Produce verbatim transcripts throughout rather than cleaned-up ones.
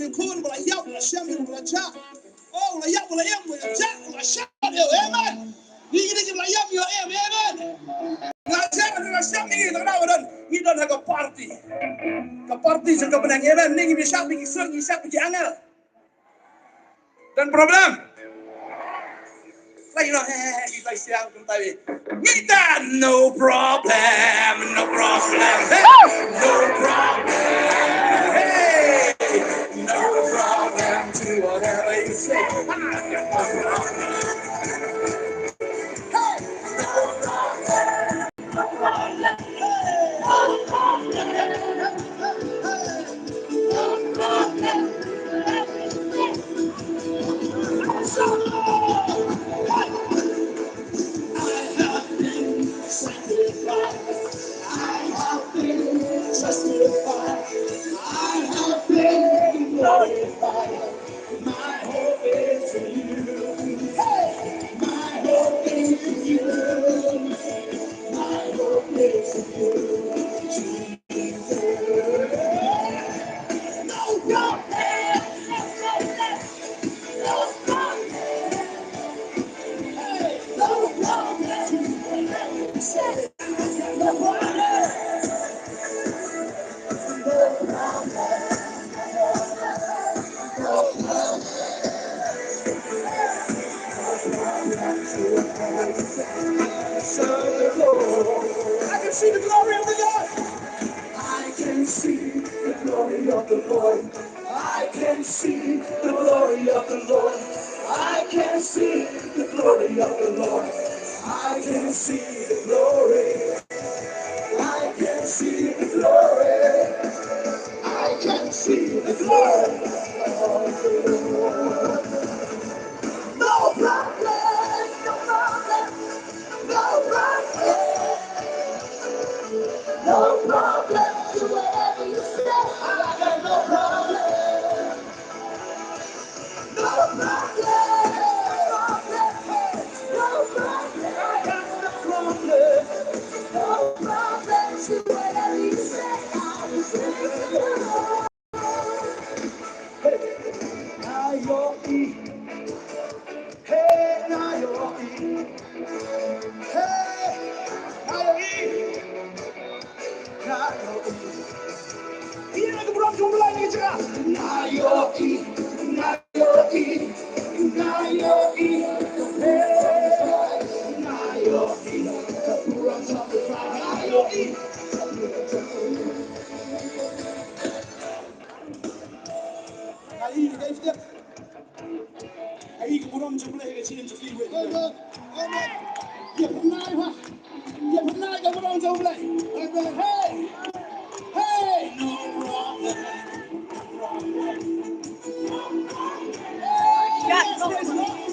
ïakhun, ba la ïap, ba la shem, ba la jah. Oh, ba la ïap, ba la im, ba la jah, ba la shem ïa u, amen. Ngi ngi dei kiba la ïap ïa u, amen, amen. Nga jah, nga shem, ngi ngi don, ngi don ha ka party. Ka party jong ka bneng, amen. Ngi ngi shah bad ki sur, ngi shah bad ki angel. Don problem? Like, you know, hey, hey, hey, like, siang, kumta, eh. Ngi ta, no problem, no problem, hey, no problem, hey, no problem to whatever you say. Hey, no problem. I can see the glory of the Lord. I can see the glory of the Lord. I can see the glory of the Lord. I can see the glory of the Lord. I can see the glory. I can see the glory. I can see the glory of the Lord. No problem, no problem, no problem, no problem to whatever you say. I got no problem. No problem, no problem, no problem. I got no problem. No problem to whatever you say. I will say no. Hey, na ïohi. Hey, na ïohi. Hey, na ïohi. Na ïohi. Ïa ka burom jong U Blei ha kane ka jaka. Na ïohi, na ïohi, na ïohi. Hey, na ïohi. Ka burom jong U Blei, na ïohi. Ka ïohi, ka ïohi. Ai, ka burom jong U Blei ha ka jingim jong phi. Amen. Amen. Ïa pynlait ha. Ïa pynlait ka burom jong U Blei. Amen. Hey. Hey. No problem. Yes, praise the Lord.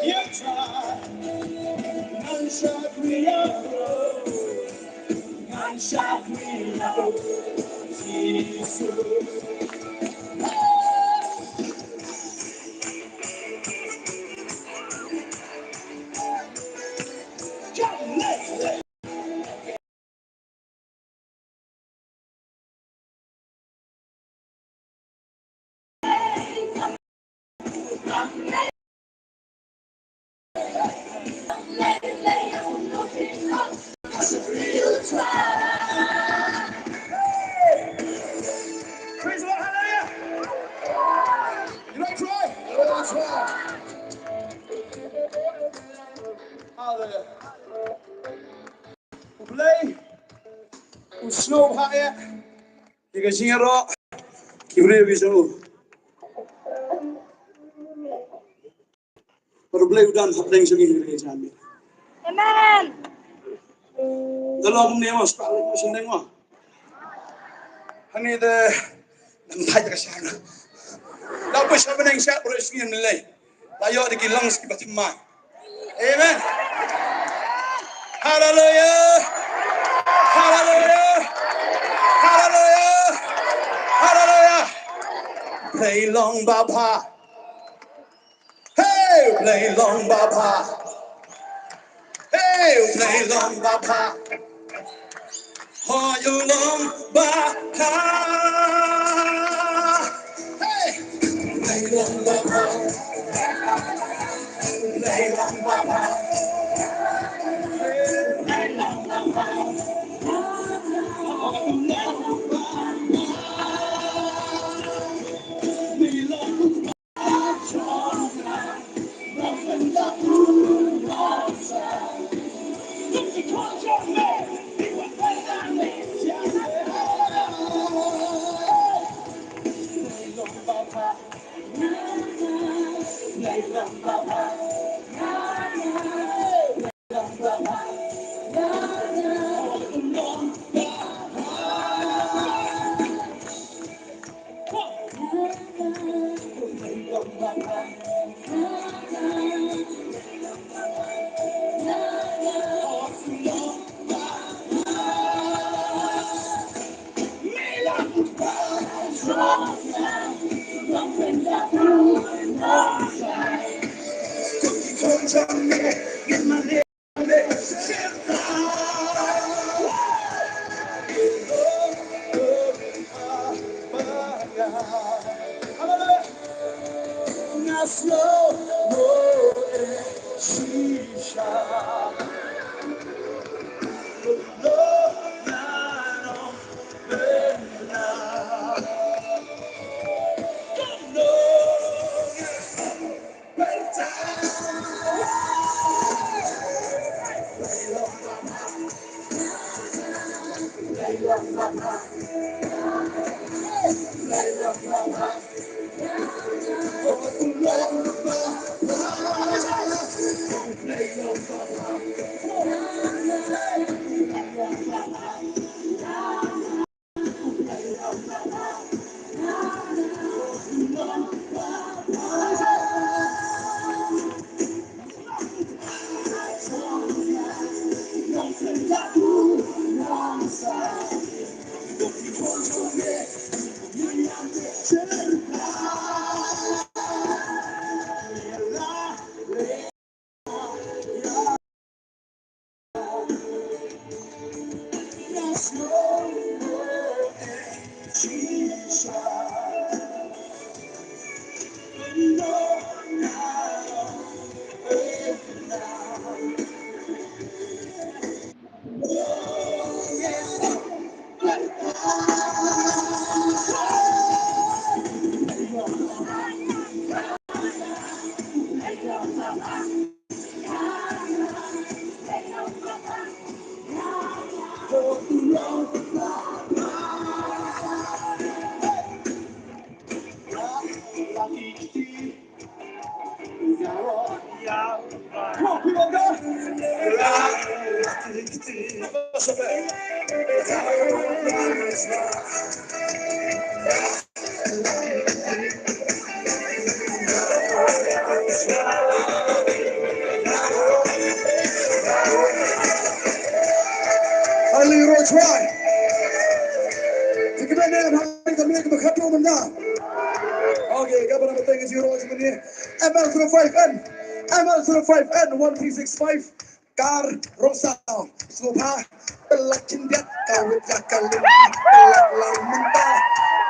Praise the Lord, hallelujah. You like Troy? Hallelujah. U Blei u sngewbha ïa ka jingïaroh ki briew ki jong u. Bad U Blei u don hapdeng jong ngi ha kane ka jingim. Amen. Da long kumne mo, spah mo, shen deng mo. Hangne da dang thait ka shang. Da poi sha bneng sha, bro, sngi Blei. La ïoh da ki lungs kiba thymmai. Amen. Haleluya. Haleluya. Haleluya. Haleluya. Blei long ba bha. Hey, Blei long ba bha. Hey, Blei long ba bha. Hooid u long ba bha. Hey, Blei long ba bha. Blei long ba bha. Blei long ba bha. Blei long ba bha. five N, M L zero five N one three six five, Kar Rongsaw. Sngewbha pynlait khyndiat ka wit ïa ka lynti, pynlait lai mynta.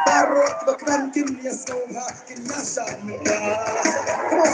Baroh kiba kren kin ïa sngewbha, kin ïa shah mynta. Come on.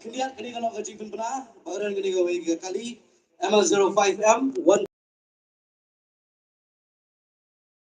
Khyndiat kane ka long ka jingpynbna ba ran kane kawei ka kali M L zero five M one